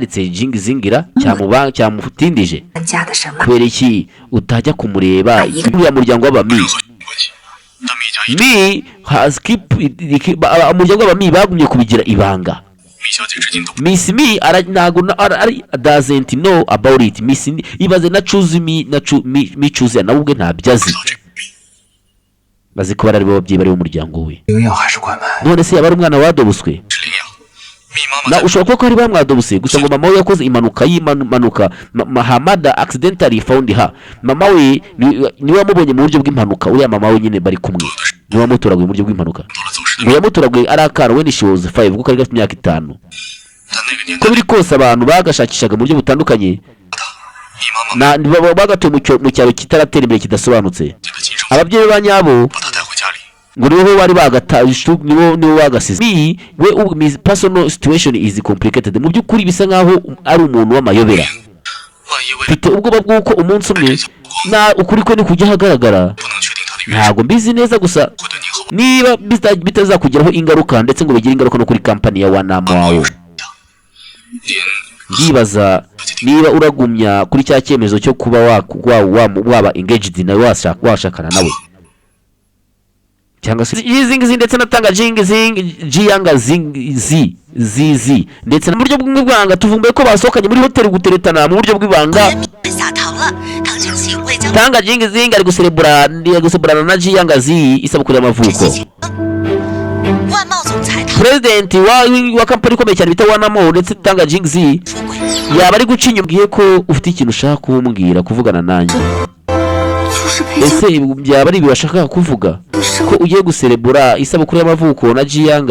Ndetse Jingi Zingira cyamutindije. 家的什么？ Kubera iki utajya kumureba uriya muryango w'abami? 关系，但米家一 Mi has keep umuryango w'abami bagumye kubigira ibanga. 米小姐至今都 Miss Mi ara ntago ari doesn't know about it. Miss Mi ibaze na choose me na chu, mi, mi choose nawe ubwe ntabyo azi. 知道这个秘密。 Azi ko bari aribo babyeyi bari b'umuryango we. 领养还是拐卖？ None se yaba ari umwana wadoboswe? 是领养。米妈妈 Na 在 ushobora kuba ko hari bamwadobose gusa, ngo mama we yakoze impanuka y'impanuka. Mahamada accidentally found her. Mama we niwe wamubonye mu buryo bw'impanuka. Uriya mama we nyine bari kumwe niwe wamutoraguye mu buryo bw'impanuka. 到了走失的 Ngo yamutoraguye ari akana, when she was 5, kuko kari gafite imyaka 5. 但那个年 Uko 代 biri kose, abantu bagashakishaga mu buryo butandukanye. 米妈妈 Na bagatuye mu cyaro kitaratera imbere, kidasobanutse. 的亲生 Ababyeyi ba nyabo 把他带回家里。 ngo nibo bari bagata, nibo bagasize. Mi we his personal situation is complicated. Mu by'ukuri bisa nkaho ari umuntu w'amayobera. 万一为 Mfite ubwoba bw'uko umunsi umwe na ukuri kwe nikujya ahagaragara. 不能确定他的原 Ntabwo mbizi neza gusa 会对你和我 niba bitazakugiraho ingaruka, ndetse ngo bigire ingaruka no kuri kampani ya Wanamo wawe. 连 Ndibaza niba uragumya kuri cya cyemezo cyo kuba waba engaged nawe, washakana nawe, cyangwa se izi ngizi, ndetse natanga jingi zingi jiyanga zing zi zi zi, ndetse mu buryo bw'ibanga tuvumbuye ko basohokanye muri hoteli guteretana mu buryo bw'ibanga. 下堂了，唐正行为将 Tanga jingi zingi ari guseburana na jiyanga zi isabukuru y'amavuko. 万茂总裁唐 President wa kampani ikomeye cyane bita Wanamo ndetse Tanga Jingzi 出轨， yaba ari guca inyuma. Ubwiye ko ufite ikintu ushaka kumbwira, kuvugana nanjye. 就是裴 Ese byaba ari ibi washakaga kuvuga, ko ugiye guserebura isabukuru y'amavuko na Jiyanga?